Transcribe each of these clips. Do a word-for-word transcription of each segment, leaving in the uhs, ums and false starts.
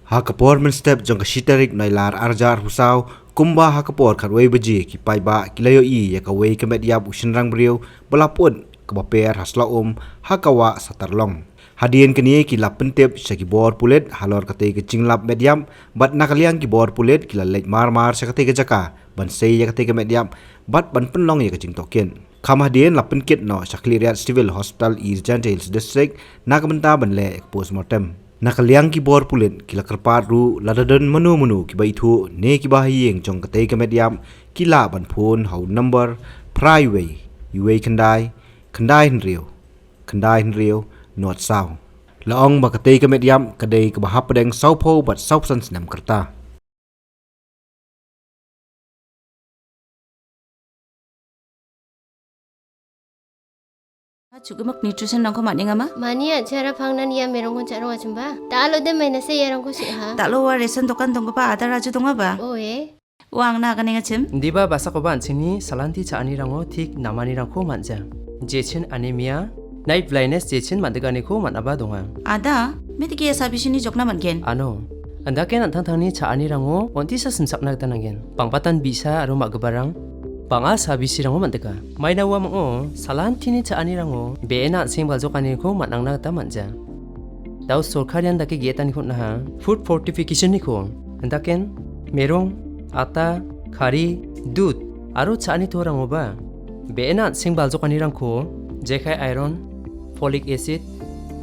Ha ka por mynstep jong ka shi tarik Nailar arhajar arphew saw, kumba ha ka por khatwei baje, ki paidbah ki la ïohi ïa kawei ka met ïap u shynrang briew ba la put kaba per ha Slok Um, ha ka wah Satarlong. Hadien kane ki la pyntip sha ki bor pulit halor katei ka jinglap met ïap, bad na ka liang ki bor pulit ki la leit mar mar sha katei ka jaka ban sei ïa katei ka met ïap bad ban pynlong ïa ka jingtohkit. Kham hadien la pynkit noh sha Khliehriat Civil Hospital East Jaintia Hills District na ka bynta ban leh ïa ka postmortem. Na ka liang ki bor pulit ki la kyrpad ruh lada don mano mano kiba ithuh ne kiba ha ïing jong katei ka met ïap, ki lah ban phone ha u number phra wei, wei khyndai, khyndai hynriew, khyndai hynriew, nod saw. La ong ba katei ka met ïap ka dei kaba hapdeng sawphew bad sawphew san snem ka rta. Chu ka mak nutrition nang ko mat ïa nga ma? Mani a chara phang nan ïa merong kon cha rong a chumba. Ta lo de mai na se ïa rong ko shi ha. Ta lo wa ration dokan dong ko pa ada raju dong ba? O e. Wang na ka ne nga chim? Ndi ba basa ko ban chini salanti cha ani rango thik namani rang ko manja. Jechin anemia, night blindness jechin mandega ni ko man aba donga. Ada, meti ki asa bishini jokna man gen. Ano, anda ken an thang thang ni cha ani rango, onti sa simsak na kata nangen. Pang patan bisa aro mak gebarang, pang asa bisi rango mandega. Mai na wa mango, salanti ni cha ani rango, be ena sing bal jok ani ko man nang na kata manja. Dau sorkar yan dake getan khut naha, food fortification ni ko. Anda ken, merong, ata, khari, dud, aro cha ani to rango ba. Be ena sing bal jok ani rang ko, jekai iron, folic acid,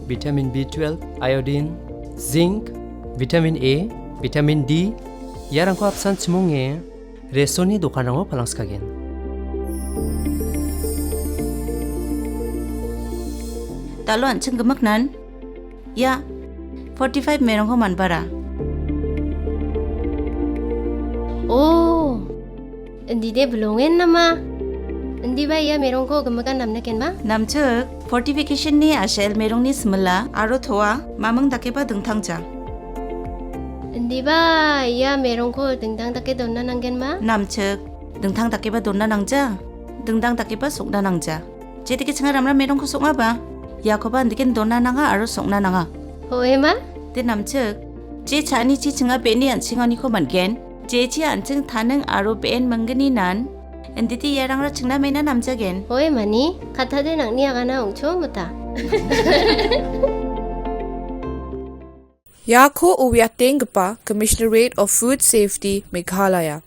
vitamin B twelve, iodine, zinc, vitamin A, vitamin D, ïa rang ko apsan chimong nge, resoni dokan rango palang skagen. Talo an ching gemak nan, ïa, forty-five merong ko man bara. Oh. Ndi de belongen nama. Ndi ba ïa merong ko gemekan namne ken ba? Namchuk, fortification ni ashel merong ni smela, aro thoa, mamang dake ba dengthang ja. Ndi ba ïa merong ko dengthang dake donna nanggen ma? Namchuk, dengthang dake ba donna nangja, dengthang dake ba sukna nangja. Jeti ki chinga ramra merong ko sukna ba. Ïa ko ba ndi ken donna nanga aro sukna nanga. Ho e ma? Te namchuk. Je chani chi chinga beni an chinga ni ko man gen. Je chi an ching thaneng aro ben mangani nan. Nditi ïa rangra chingna mena namja gen. Ho e mani, kata de nang ni agana ung cho mata. Ïa ko u ïa teng pa Commissionerate of Food Safety Meghalaya.